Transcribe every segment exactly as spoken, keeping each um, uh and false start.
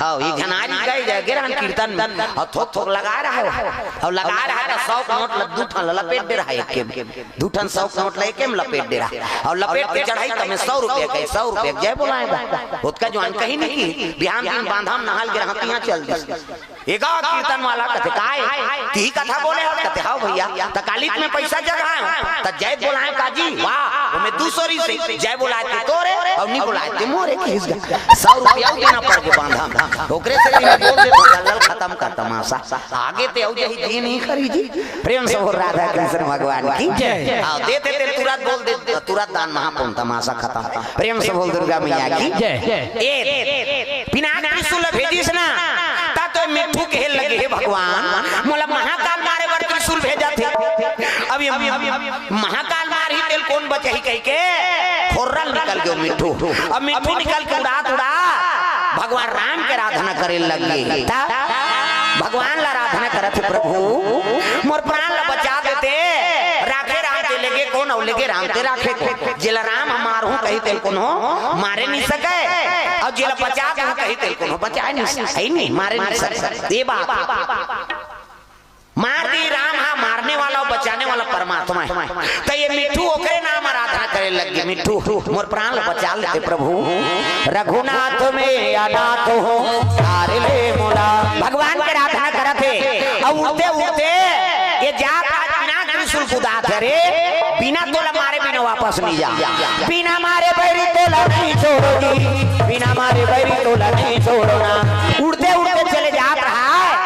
हव, एक झन आदमी गए, गए रहन कीर्तन में, अउ थोक थोक लगा रहा है, अउ लगा रहा है, त सौ के नोट ल दू ठन ल लपेट दे रहा है, एके में, दू ठन सौ के नोट ल एके में लपेट दे रहा है, अउ लपेट के चढ़ाई त में सौ रुपया कहे, सौ रुपया जय बोलाए गा। ओतका जुवान कही नहीं कि बिहान दिन बांधा म नहाल गे रहंव त इहाँ चल दिस। ए गा कीर्तन वाला कथे, "काय? तिही कथा बोले हव?" कथे, "हव भइया।" "त काली में पइसा जगाए हंव, त जय बोलाए काजी?" "वाह, ओमे दू सौ रिहिसे, जय बोलाए ते तोरे, अउ नी बोलाए ते मोरे," कहिस गा। सौ रुपया देना पड़ गे बांधा म। ओकरे से मैं बोल देथंव, "चल, खतम कर तमासा।" आगे ते अउ जही दिन ही करी जी। प्रेम से बोल राधा कृष्ण भगवान की जय। हाँ, देथे ते तुरंत बोल दे, तुरंत दान महापुण्य, तमासा खतम। प्रेम से बोल दुर्गा मैया की जय। ए, पिनाक त्रिशूल भेजिस ना, त तो मिट्ठू कहे लगे, "हे भगवान, मोला महाकाल मारे बर त्रिशूल भेजत हे।" अब ये महाकाल मारही तेला कोन बचाही कहिके खोर्रा ल निकल गे मिट्ठू। अब मिट्ठू निकल के उड़ात उड़ात भगवान राम के आराधना करे लगे। त भगवान ला आराधना करत हे, "प्रभु, मोर प्राण ला बचा देते, राखे राम ते लेगे कोन, अउ लेगे राम ते राखे कोन? जेला राम ह मारहूं कही तेला कोनो मारे नी सकय, अउ जेला बचा दूं कही तेला कोनो बचाए नी सकय, हे नी, मारे नी सकय।" ए बात मार दी राम हा, मारने वाला अउ बचाने वाला परमात्मा हे। त ये मिट्ठू ओकरे नाम आराधना करे लग गे, "मिट्ठू, मोर प्राण ल बचा लेते प्रभु, रघुनाथ में अनाथ हो, तार ले मोला।" भगवान के आराधना करत हे, अउ उड़ते उड़ते ये जात आज बिना त्रिशूल कुदात हे, "अरे, बिना तोला मारे बिना वापस नी जा, बिना मारे बैरी तोला नहीं छोड़ो जी, बिना मारे बैरी तोला नहीं छोड़ो ना।" उड़ते उड़ते चले जात रहा हे,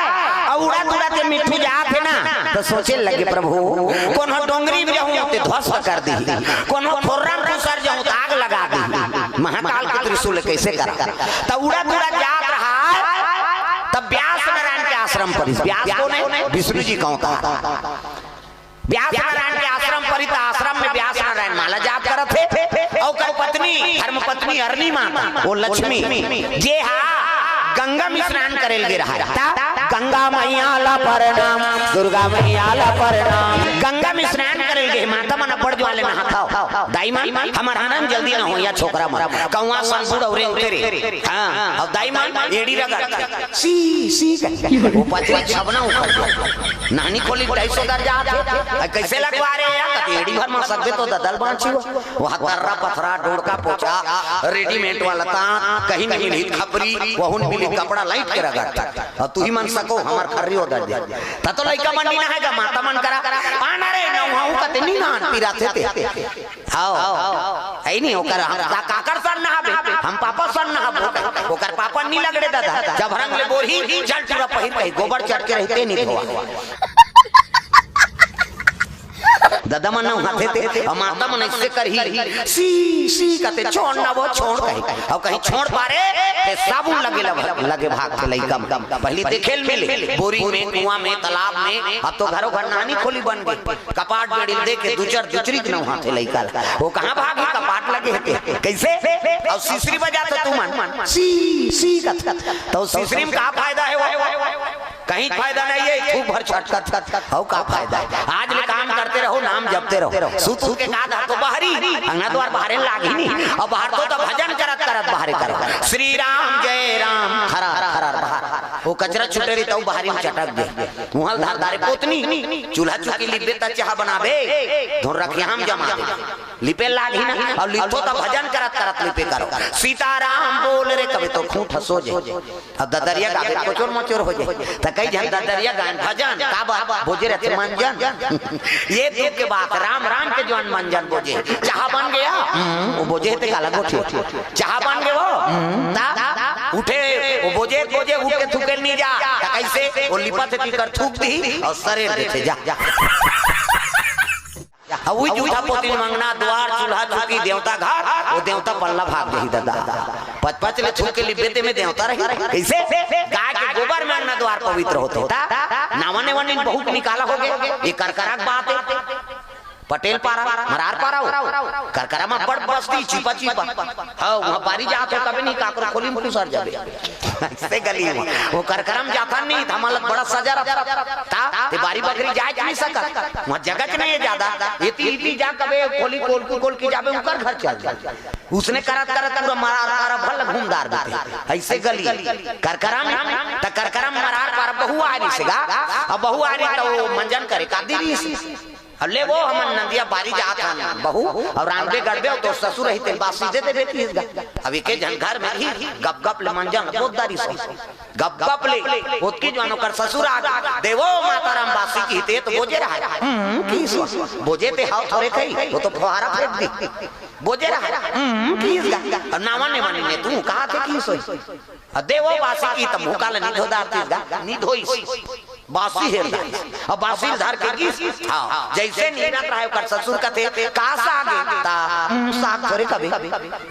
अउ उड़त उड़त ये मिट्ठू जात हे ना, त सोचे लगे, "प्रभु, कोनो डोंगरी में जाहूं ते ध्वस्त कर दिही, कोनो खोर्रा में घुसर जाहूं त आग लगा दिही, महाकाल के त्रिशूल कइसे करा?" त उड़त उड़त जात रहा हे, तब व्यास नारायण के आश्रम परिस। व्यास कोन हे? विष्णु जी कहूं त। व्यास नारायण के आश्रम परिस, त आश्रम में व्यास नारायण माला जाप करत हे, अउ ओकर पत्नी, धर्म पत्नी अरनी माता, ओ लक्ष्मी, जे हा गंगा में स्नान करे ल गे रहा हे। त गंगा मैया ला प्रणाम, दुर्गा मैया ला प्रणाम। गंगा में स्नान करे ल गे, माता मन अब्बड़ जुवान ले नहात हव। दाई मन, हमर आनंद जल्दी न हो या छोकरा मन। कौवा सन बूढ़ अउ रेंगथे रे। हाँ, अउ दाई मन एड़ी रगड़। सी, सी कहि। ओ पचवा छबना उखड़ गे। नानी खोली ढाई सौ दर जात हे। अ, कइसे लगवा रे या? कति एड़ी भर म सकबे तो ददल बाँची हो। वहाँ तर्रा पथरा, डोड़का पोछा, readymade वाला ताँत, कहीं नहीं मिली खपरी, वहुन मिली कपड़ा लाइट के रगड़। अउ तुही मन सको, हमर खर्री हो दर दे। त तो लइका मन नी नहाय गा, माता मन करा। पाना रे, नहाहूँ कते नी नहान, पिराथे ते। हव। हे नी, ओकर हम का-, काकर सन नहाबे? हम पापा सन नहाबो। ओकर पापा नी लगड़े ददा। जब रंग ले बोरही, जल टूरा पहिर कही, गोबर चट के रहिते नी धोवा। ददा मन नहाथे ते, अउ माता मन अइसे करही, सी, सी कथे, "छोड़ ना वो, छोड़," कही। अउ कहीं छोड़ पारे, ते साबुन लगे लब-, लगे भागथे लइका मन। पहिली देखे ल मिले, बोरी में, कुआं में, तालाब में, अब तो घरो घर नानी खोली बन गे। कपाट बेड़ी ल देखे, दुचर दुचरी के नहाथे लइका ला। ओ कहाँ भागही, कपाट लगे हे ते। कइसे? अउ सिसरी बजाथो तुमन। सी, सी कथे। त सिसरी म का फायदा हे वो? कहीं फायदा नहीं हे, थूक भर छटकत। अउ का फायदा हे? आज ले काम करते रहो, नाम जपते रहो। सुत उठ के का दा तो बाहरी, अंगना द्वार बाहरे लागही नी। अउ बाहर तो, तो भजन करत करत बाहरे करो। श्री राम जय राम, खरार, खरार बाहर। ओ कचरा छूटे रही त बाहरी म चटक दे। मुहल धार धारे पोतनी, चूल्हा चुकी लिपबे त चाह बनाबे, धोर रखिया हम जमा दे। लिपे लागही ना, अउ लिपो त भजन करत करत लिपे करो। सीताराम बोल रे, कबे तो खूंट हंसो जे। अउ ददरिया गाबे कोचोर मोचोर हो जे। त कई झन ददरिया गायन भजन, का बात बोजे रथे मंजन। ये दुख के बात, राम राम के जुवान मंजन बोजे। चाह बन गया? हम्म, ओ बोजे हे ते काला गोठियाथे। चाह बन गे वो? हम्म। ता उठे, ओ बोजे, बोजे उठ के थूके नी जा। ता कइसे? ओ लिपत हे तेकर थूक दिही अउ सरेर देथे जा। अउ उही जूठा पोती म अंगना, दुवार, चूल्हा, चुकी, देवता घर, ओ देवता पल्ला भाग जाही ददा। पच पच ले थूक के लिपबे ते में देवता रही। कइसे? गाय के गोबर में अंगना दुवार पवित्र होथे। ता नावा नेवा नीन बहुत निकाला होगे। ए करकरा के बात हे। पटेल पारा, मरार पारा हो, करकरा म बड़ बस्ती चिपा चिपा। हाँ, वहाँ बारी जात हो, कभी नहीं काकरो खोली में घुसर जाबे। ऐसे गली में वो करकरा म जाता नहीं, त हमला बड़ा सजा रहता। ता ते बारी बखरी जाए नहीं सकत, वहाँ जगह नहीं है ज्यादा। इती इती जा कबे खोली कोलकी कोलकी जाबे, उकर घर चल जाए। उसने करत करत पूरा मरार पारा भल घूम डार देते। ऐसे गली करकरा में, त करकरा म मरार पारा बहू आ रही से गा, अब बहू आ रही त वो मंजन करे का दी रही से। अब ले वो हमन नंदिया बारी जात हन बहू, अउ रांधबे गढ़बे अउ तोर ससुर रही तेन बासी दे देबे तीस गा। अब एके झन घर में ही गप गप ले मंजन ल पोत डारिस। गप गप ले पोतकी जुवान ओकर ससुर आ गे। देवो माता राम बासी किहिते त बोजे रहय। हम्म, किहिस। बोजे ते हव थोरे कही, वो तो फोहारा फेंक दी। बोजे रहय। हम्म, किहिस गा। अब नावा ने माने ने तू कहा थे किहिस होही। अ देवो बासी किहिस त मुँह काला नी धो डारतिस गा, नी धोइस। बासी हेर डारिस। अब बासी ल धर के गिस। हाँ, जैसे निहरत रहय ओकर ससुर कथे, "का साग ए?" त, "उम, साग थोरे कबे।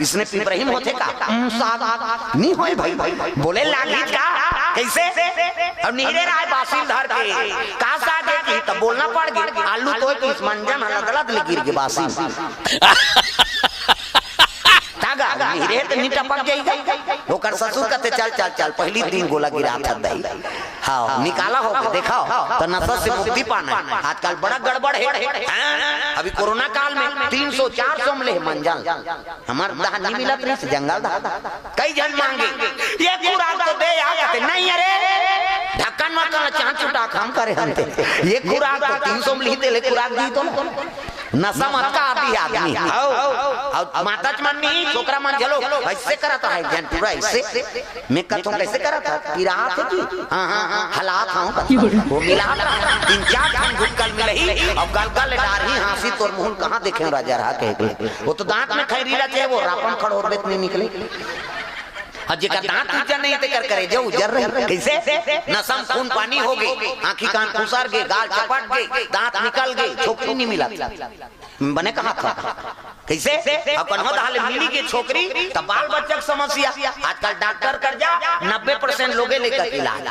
इसने पिपरही म होथे का? उम, साग नी होय भाई।" बोले लागिस का? कैसे? अब निहरे रहय बासी ल धर के, "का साग ए?" किहिस त बोलना पड़ गे। आलू तोय किहिस, मंजन ह लदलद ले गिर गे बासी म। तागा, निहरे त नी टपक जाही गा। ओकर ससुर कथे, "चल, चल, चल, पहिली दिन गोला गिरात हस दाई।" हाँ, निकाला हो, देखाव, त नशा से मुक्ति पाना हे। आजकल बड़ा गड़बड़ हे। हाँ, अभी कोरोना काल में तीन सौ चार सौ म ले मंजन। हमर दहा नी मिलत रहिस, जंगल दहा। कई झन मांगे, "ये खुराक तो दे यार," कथे, "नहीं अरे, ढक्कन वक्कन ल चाँच चुटा के हम करे हन ते। ये खुराक तो तीन सौ म लिही ते ले खुराक दिही तो ना।" नशा म अतका आदी आदमी। हव। अउ माताच मन नी, छोकरा मन घलो अइसे करत हे, झन पूरा अइसे। मैं कथों, "कैसे करत हे?" "पिरात हे जी।" "हाँ, हाँ, हाँ, हलात हँव।" वो मिलात रहा। तीन चार झन घुटकल मिलही, अउ गलगल ले डारही हाँसी, "तोर मुँह ल कहाँ देखे हँव राजा रहा," कहिके। वो तो दाँत में खैरी रचे, वो रापन खड़ोर बेत नी निकले। अउ जेकर दाँत उज्जर नहीं, तेकर करेजा उज्जर रही। कैसे? नशा म खून पानी हो गे, आँखी कान खुसर गे, गाल चपट गे, दाँत निकल गे, छोकरी नी मिलत। बने कहा था। कैसे? अब कन्हो दहा ले मिली गे छोकरी, त बाल बच्चा के समस्या। आजकल डॉक्टर कर जा, नब्बे परसेंट लोगे लइका के इलाज।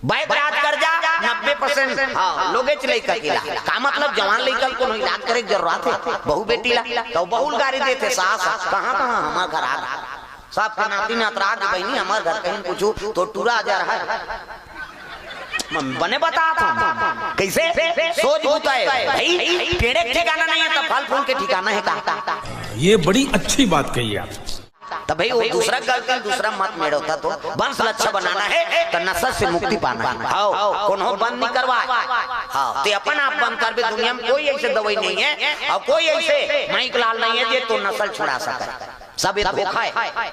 वैद्य राज कर जा, नब्बे परसेंट, हाँ, लोगेच लइका के इलाज। का मतलब, जवान लइका ल कोनो इलाज करे के जरूरत हे? बहू बेटी ला, त बहू ल गारी देथे, "सास, कहाँ, कहाँ हमर घर आ गे? सबके नाती नतरा गे बहिनी, हमर घर कहीं कुछु तो टूरा आ जा रहा है।" म-, बने बतात हँव। कैसे? सोच बुता हे भाई, पेड़े के ठिकाना नहीं हे, त फल फूल के ठिकाना हे का? ये बड़ी अच्छी बात कही आप। त भाई, वो दूसरा गलती, दूसरा मत मेड़ो था तो, वंश ल अच्छा बनाना हे, त नशा से मुक्ति पाना हे। हाँ, कोनो बंद नहीं करवाय। हाँ, ते अपन आप बंद करबे, दुनिया में कोई अइसे दवाई नहीं हे, अउ कोई अइसे माइक लाल नहीं हे, जे तोर नशा ल छुड़ा सकय। सब ये धोखा हे।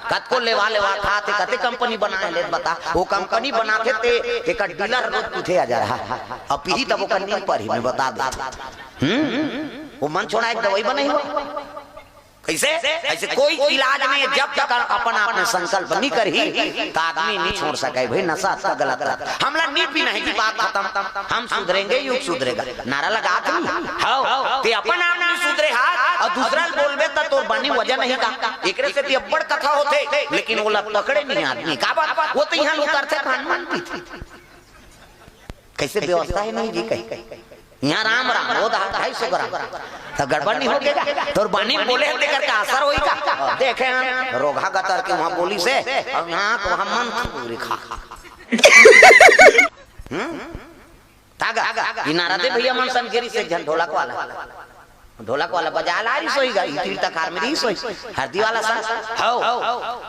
कतको लेवा लेवा खाथे, कते कंपनी बनाय ले बता। वो कंपनी बनाथे ते, तेकर डीलर रोज पीथे आ जा रहा। अब पीही तब ओकर नींद परही, मैं बता देथँव। हम्म? वो मन छोड़ा एक दवाई बनाही हो। कैसे? ऐसे कोई इलाज नहीं हे, जब तक अपन आप में संकल्प नहीं करही, त आदमी नहीं छोड़ सकय भाई, नशा अतका गलत रहत। हमला नहीं पीना हे जी, बात खतम। हम सुधरेंगे, युग सुधरेगा। नारा लगात नहीं। हव, ते अपन आप नहीं सुधरे हा, अउ दूसरा ल बोलबे त तोर बने वजह नहीं का। एकरे सेती अब्बड़ कथा होथे, लेकिन ओला पकड़े नहीं आदमी। का बात? वो तो इहाँ उतरथे, खान मन पीथे। कैसे व्यवस्था हे नहीं जी कहीं? इहाँ राम राम, वो दहा ढाई सौ ग्राम। त गड़बड़ नहीं होगे का? तोर बने बोले हे तेकर का असर होही का? देखे हन, रोगहा गतर के वहाँ बोलिस हे, अउ इहाँ तो हम मन पूरी खा। हम्म? तागा, ई नारा दे भैया मन संग गे रिहिस एक झन ढोलक वाला। ढोलक वाला बजाय ल आ रिहिस होही गा, ई तीर तखार में रिहिस होही। हरदी वाला संग, हव।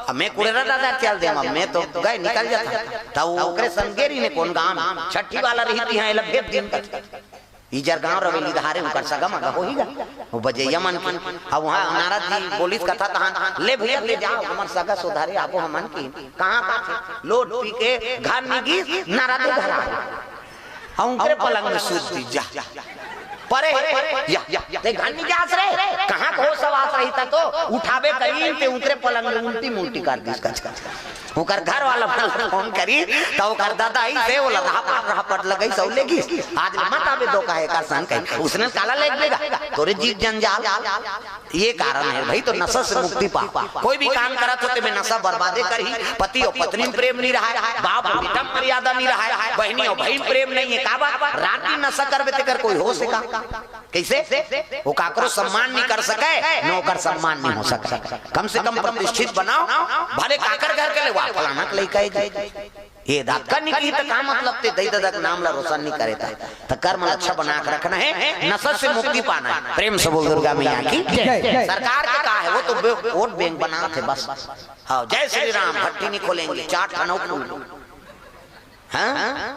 अब मैं कुड़ेरा दादा चल देम, अब मैं तो गय निकल जाथँव। त वो ओकरे संग गे रिहिस ने कोन गाँव में, छट्ठी वाला रहिस तिहाँ, एला भेज दिन कथे। इजर गाँव रवेली डहारे, ओकर सगा मगा होही गा। वो बजइया मन के। अब वहाँ नारद जी बोलिस कथा तहाँ, "ले भैया, ले जाव, हमर सगा सुधारे आबो हमन के।" कहाँ का थे? लोट पी के घर में गिस, नारद घर आ गे। अउ उंकरे पलंग में सूत दिस, जा। परे, या, या, ते घर नहीं जास रे, कहाँ के होस हवास रही त तो, उठाबे करिन ते उंकरे पलंग में उल्टी मुल्टी कर दिस, कच, कच, कच। ओकर घर वाला मन फोन करिस, त ओकर ददा आइस हे, ओला रहपट, रहपट लगइस अउ ले गिस। आज ले मत आबे दो कहे का सन कही, उसने काला ले लेगा, तोरे जीव जंजाल। ये कारण हे भाई, तो नशा से मुक्ति पा। कोई भी काम करत हो, तेमे नशा बर्बादे करही। पति अउ पत्नी में प्रेम नहीं रहा, बाप अउ बेटा में मर्यादा नहीं रहा, बहिनी अउ भाई में प्रेम नहीं हे। का बात? रात दिन नशा करबे, तेकर कोई होस हे का? कइसे? वो काकरो सम्मान नहीं कर सके, न ओकर सम्मान नहीं हो सके। कम से कम प्रतिष्ठित बनाओ, भले काकर घर के ले, वा फलाना के लइका हे जी। ये दातका नहीं की त का मतलब, ते दई ददा के नाम ला रोशन नहीं करे ता। त कर्म ला अच्छा बना के रखना हे, नशा से मुक्ति पाना हे। प्रेम से बोल दुर्गा मैया की जय। सरकार के का हे, वो तो बे-, वोट बैंक बनात हे बस। हाँ, जय श्री राम, भट्टी नहीं खोलेंगे, चार ठन अउ खोल लो। हाँ?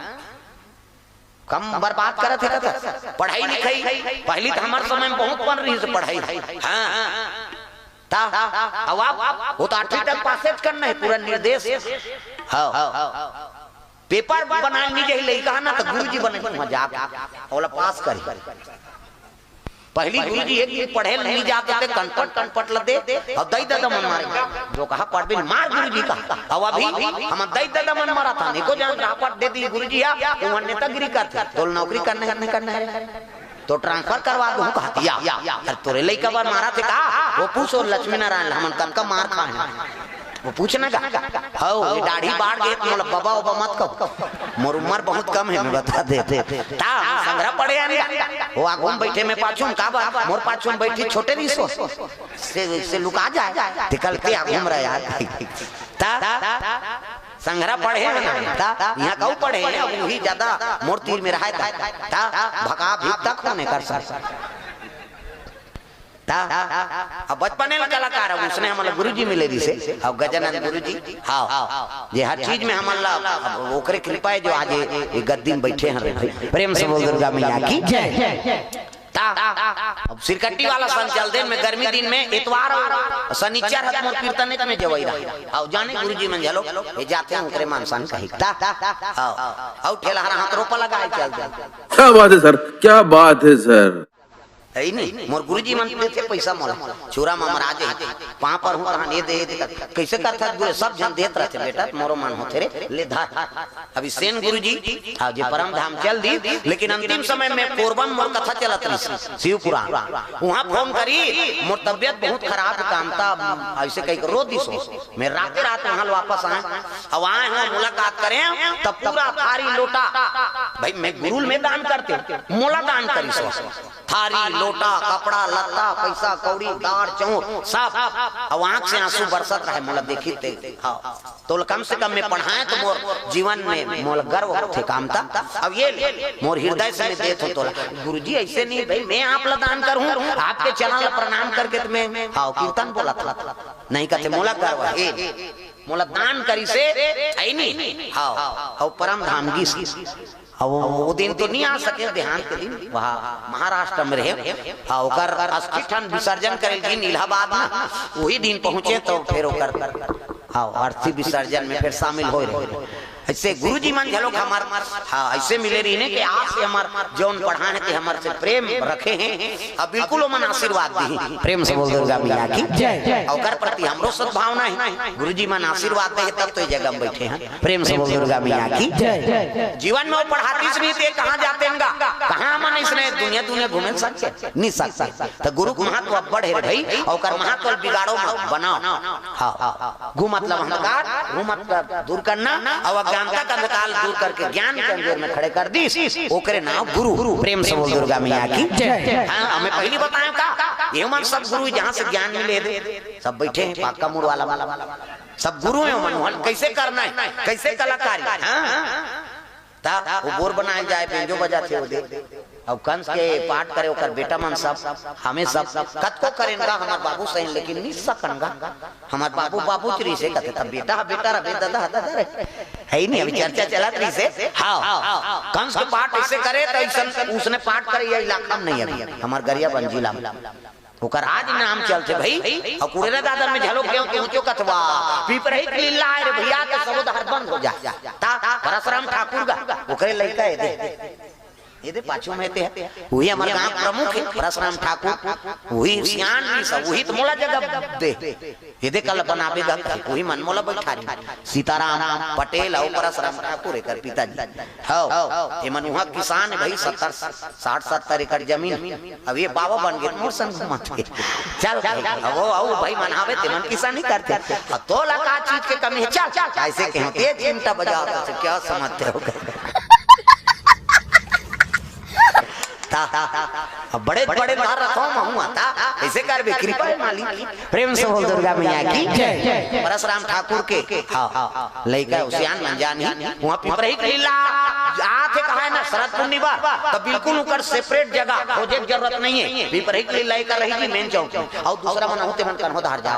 कम बर्बाद करत हे कथा। पढ़ाई लिखाई, पहली तो हमर समय में बहुत बन रहिस हे पढ़ाई। हाँ। ता, अब आप, वो तो आठवीं तक पासे करना हे, पूरा निर्देश। हाँ। पेपर बनाए नहीं जाही लइका ना, तो गुरुजी बने वहाँ जाके, ओला पास करी। पहली गुरुजी एक दिन पढ़े नहीं जाते थे, कनपट, कनपट ल दे, अउ दई ददा मन मारे। जो कहा पढ़बे, मार गुरुजी का। अउ अभी हम दई ददा मन मारत हन, एको जन रापट दे दी गुरुजी, आ, वो नेतागिरी करथे। तोल नौकरी करने, करने, करने हे। तो ट्रांसफर करवा दूँ कहत हे। अरे तोरे लइका बर मारत हे का? वो पूछ, वो लक्ष्मी नारायण ल, हमन कनका मार खाए हन। वो पूछ ना का? हौ, ये दाढ़ी बाढ़ गे, मोला बबा उबा मत कहो। मोर उम्र बहुत कम हे, मैं बता दे। ता, हम संघरा पढ़े हन। वो आगू में बैठे, मैं पाछू में, का बात? मोर पाछू में बैठी छोटे रहिस हो। से, से लुका जाए। ते कल ते आगू में रह यार। ता, संघरा पढ़े हन। ता, यहाँ कहूँ पढ़े हन, अब वही ज्यादा मोर तीर में रहा था। ता, भका भी तक होने कर सक। ता, अब बचपने ले कलाकार हे, उसने हमन ला गुरुजी मिले रहिसे, अउ गजानंद गुरुजी, हाँ, जे हर चीज में हमन ला, अब ओकरे कृपा हे जो आज ये, ये गद्दी में बैठे हन रे भाई। प्रेम से बोल दुर्गा मैया की जय। ता, अब सिरकट्टी वाला सन चल देन में, गर्मी दिन में एतवार अउ सनिचर हर मोर कीर्तन में जवई रहा। अउ जाने गुरुजी मन घलो, ये जाथे ओकरे मन सन कही। ता, हाँ, अउ ठेलहा हाथ रोपा लगाए चल दे। क्या बात है सर, क्या बात है सर। हे नहीं, मोर गुरुजी मन देथे पैसा मोला, छुरा ममरा जाही, पाँव परहूँ तहाँ ये दे, ये दे, कइसे करथस गुरु, सब झन देत रहिथे बेटा, मोरो मन होथे रे, ले धर। अभी सेन गुरुजी, हाँ, जे परम धाम चल दी, लेकिन अंतिम समय में कोरबा में मोर कथा चलत रहिस, शिव पुराण, वहाँ फोन करी, मोर तबियत बहुत खराब हे, कामता, अइसे कहिके रो दिस हो। मैं राते रात वहाँ ले वापस आए, अब आए हँव मुलाकात करेंव, तब पूरा थारी लोटा, भाई मैं गुरु ल मैं दान करतेंव, मोला दान करिस हो। थारी, लोटा, कपड़ा, लत्ता, पैसा, कौड़ी, दार, चाउर, सब। अब आँख से आँसू बरसत रहे, मोला देखिस ते। हाँ। तोला कम से कम मैं पढ़ाएँव त मोर जीवन में मोला गर्व होथे कामता। अब ये ले, मोर हृदय से मैं देत हँव तोला। गुरुजी, अइसे नहीं भाई, मैं आप ला दान करहूँ, आपके चरण ला प्रणाम करके त मैं, हाँ, कीर्तन बोलत हँव। नहीं कथे, मोला गर्व हे। मोला दान करिसे, हे नहीं? हाँ, अउ परम धाम गिस। अब वो, वो दिन तो नहीं आ सके, देहांत के दिन, वहाँ महाराष्ट्र में रहे। हाँ, ओकर अस्थि ठन विसर्जन करे गिन इलाहाबाद में, वही दिन पहुँचे तो फिर ओकर, हाँ, अस्थि विसर्जन में फिर शामिल होए रहे। अइसे गुरुजी मन घलोक हमर, हाँ, अइसे मिले रहिन हे कि आज से हमर जौन पढ़ाए हे ते हमर से प्रेम रखे हे। अब बिल्कुल ओमन आशीर्वाद दिही। प्रेम से बोल दुर्गा मैया की जय। ओकर प्रति हमरो सद्भावना हे। गुरुजी मन आशीर्वाद दे हे तब तो ये जगह में बैठे हन। प्रेम से बोल दुर्गा मैया की जय। जीवन में वो पढ़ातिस नहीं ते कहाँ जातेन गा? कहाँ मन इसने दुनिया दुनिया घूमे सकथे? नहीं सकथे। त गुरु के महत्व अब्बड़ हे रे भाई, अउ ओकर महत्व ल बिगाड़ो मत, बनाओ। हाँ। घु मतलब अंधकार, घु मतलब दूर करना, अउ अज्ञानता का अंधकार दूर करके ज्ञान के अंजोर में खड़े कर दिस, ओकरे नाम गुरु। प्रेम से बोल दुर्गा मैया की जय। हाँ, हमें पहली बताएँव का, ये मन सब गुरु जहाँ से ज्ञान मिले दे, सब बैठे हे, पाका मुड़ वाला, वाला, वाला। सब गुरु हे मन, मन कइसे करना हे, कइसे कलाकारी। हाँ, हाँ। ता वो बोर बनाए जाए, बेंजो बजाथे वो दे। अउ कंस के पाठ करे ओकर बेटा मन सब, हमें सब, कतको करेन गा हमर बाबू सही, लेकिन नहीं सकन गा। हमर बाबू बाबू च रहिसे कथे, तब बेटा ह बेटा रहे, ददा ह ददा रहे। हे ही नहीं, अभी चर्चा चलत रहिसे। हाँ, कंस के पाठ अइसे करे, त अइसन उसने पाठ करे, ये इलाका में नहीं हे अभी, हमर गरियाबंद जिला में। ओकर आज नाम चलथे भाई, अउ कुड़ेरा दादर में झलोक गेंव पहुँचो कथवा, पिपरही के लीला आए रे भैया, त सबो डहर बंद हो जाए। ता परसराम ठाकुर गा, ओकरे लइका हे दे। ये दे पाछू में ते हे। उही हमर गांव प्रमुख हे, परसराम ठाकुर। उही सियान भी सब, उही त मोला जगह दे। ये दे कल बनाबे गा, उही मन मोला बैठारी। सीताराम पटेल अउ परसराम ठाकुर एकर पिताजी। हव, ये मन उहाँ किसान हे भाई, सत्तर, साठ सत्तर एकड़ जमीन। अब ये बाबा बन गे, मोर संग घुमाथे। चल, अब वो, अउ भाई मन हावे, ते मन किसानी करथे। अब तोला का चीज के कमी हे? चल, अइसे कहेंव, ये चिमटा बजावत हे, क्या समझते हो? ता, अब बड़े बड़े बार रखो महू आता, ऐसे कर भी कृपा है मालिक। प्रेम से बोल दुर्गा मैया की जय। परसराम ठाकुर के, हाँ, लइका उसियान मन जानी, वहाँ पिपरही के लीला आथे कहा है ना, शरद पूर्णिमा, तो बिल्कुल उकर separate जगह खोजे के जरूरत नहीं है। पिपरही के लीला एकर रही जी main चौक में, और दूसरा मन होते मन कन्हो धार जा,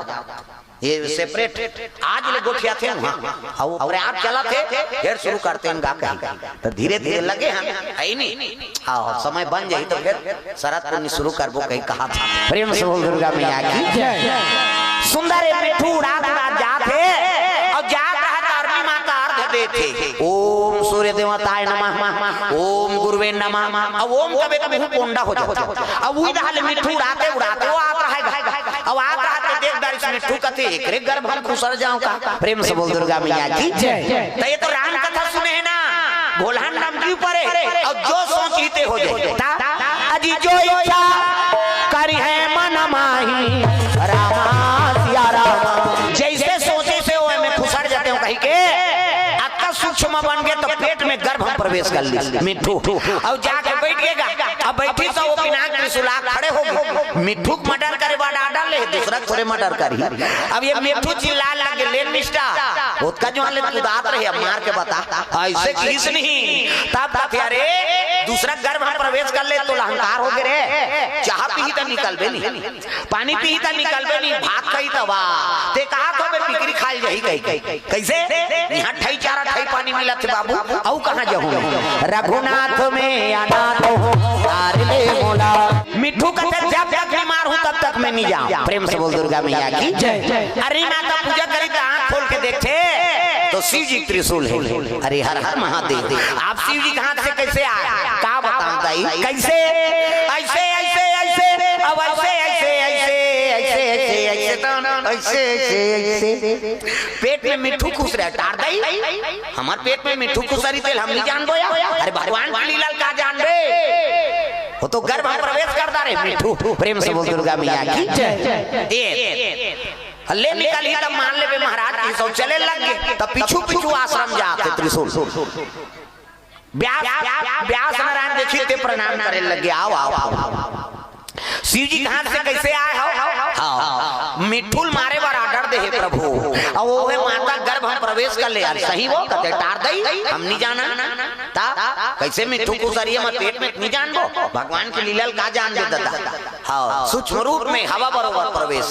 ये separate आज ले गोठियाथे वहाँ, और प्रयाग चलथे, फिर शुरू करते हैं गा कहीं, तो धीरे धीरे लगे हैं, है ही नहीं। हाँ, समय बन जाही तो फिर शरद पूर्णिमा शुरू करबो कहीं कहा था। प्रेम से बोल दुर्गा मैया की जय। सुंदर ए मिट्ठू उड़ात उड़ात जात हे, और जात रहा तो अरनी माँ का अर्घ देथे, ओम सूर्य देवताय नमः, ओम गुरुवे नमः। अब ओम कबे तो मुंह पोंडा हो जाता। अब वही दहा ले मिट्ठू उड़ाते उड़ाते वो आत रहा है, अब आत रहा तो देख डारिस मिट्ठू कथे, एकरे गर्भ हम खुसर जाओ का। प्रेम से बोल दुर्गा मैया की जय। तो ये तो राम कथा सुने है ना, भोलहन नमकी ऊपर है, और जो सोच ही ते हो जाए। ता, अजी जो इच्छा करी है मन माही, रामा सिया रामा। जैसे सोचे से वो में खुसर जाते हो कहीं के, अक्का सूक्ष्म बन गए तो पेट में गर्भ में प्रवेश कर ली मिट्ठू, और जाके बैठ गएगा। अब बैठी तो वो पिनाक त्रिशूला खड़े हो गए। मिट्ठू को murder करे बाद order ले, दूसरा थोड़े murder करी। अब ये मिट्ठू चिल्ला लगे, "ले मिस्टर, ओतका जो ले कुदात रहे, अब मार के बता।" ऐसे किस नहीं, तब कथे, "अरे, दूसरा गर्भ हम प्रवेश कर ले तो अहंकार हो गए रे, चाह पी तो निकलबे नहीं, पानी पी तो निकलबे नहीं, भात खाई तो वाह, ते कहा तो बे बिक्री खाई जाही कहीं कहीं।" कैसे? यहाँ ठई चारा ठई पानी मिलत हे बाबू, अऊ कहाँ जाहूँ मैं? रघुनाथ में अनाथ हूँ, तार ले मोला। मिट्ठू कथे, "जब तक नहीं मार हूँ, तब तक मैं नहीं जाऊँ।" प्रेम से बोल दुर्गा मैया की जय। अरे माता पूजा करी तो आँख खोल के देखथे तो शिव जी त्रिशूल है। अरे हर हर महादेव, आप शिव जी के हाथ से कैसे आए? का बताऊँ दाई, कैसे? ऐसे, ऐसे, ऐसे, अब ऐसे, ऐसे, ऐसे, ऐसे, ऐसे, ऐसे, तो ऐसे, ऐसे, ऐसे। पेट में मिट्ठू खुसरे, टार दाई, हमार पेट में मिट्ठू खुसरी तेल हम नहीं जानबो या? अरे भगवान की लीला का जानबे? वो तो गर्भ में प्रवेश कर डारे मिट्ठू। प्रेम से बोल दुर्गा मैया की जय। ये ले निकल ही तब मान लेबे महाराज की सौ चले लग गए, तब पीछू पीछू आश्रम जाते त्रिशूल। व्यास, व्यास नारायण देखी ते प्रणाम करे लग गए, "आओ, आओ, आओ।" शिव जी के हाथ से कैसे आए हो? हाँ, मिट्ठू ल मारे बर order दे हे प्रभु। अब वो है माता गर्भ में प्रवेश कर ले यार, सही वो कथे, "टार दई, हम नहीं जाना।" ता कैसे मिट्ठू खुसरी है, मैं पेट में नहीं जानबो, भगवान की लीला ल का जान दे दादा। हाँ, सूक्ष्म रूप में हवा बरोबर प्रवेश।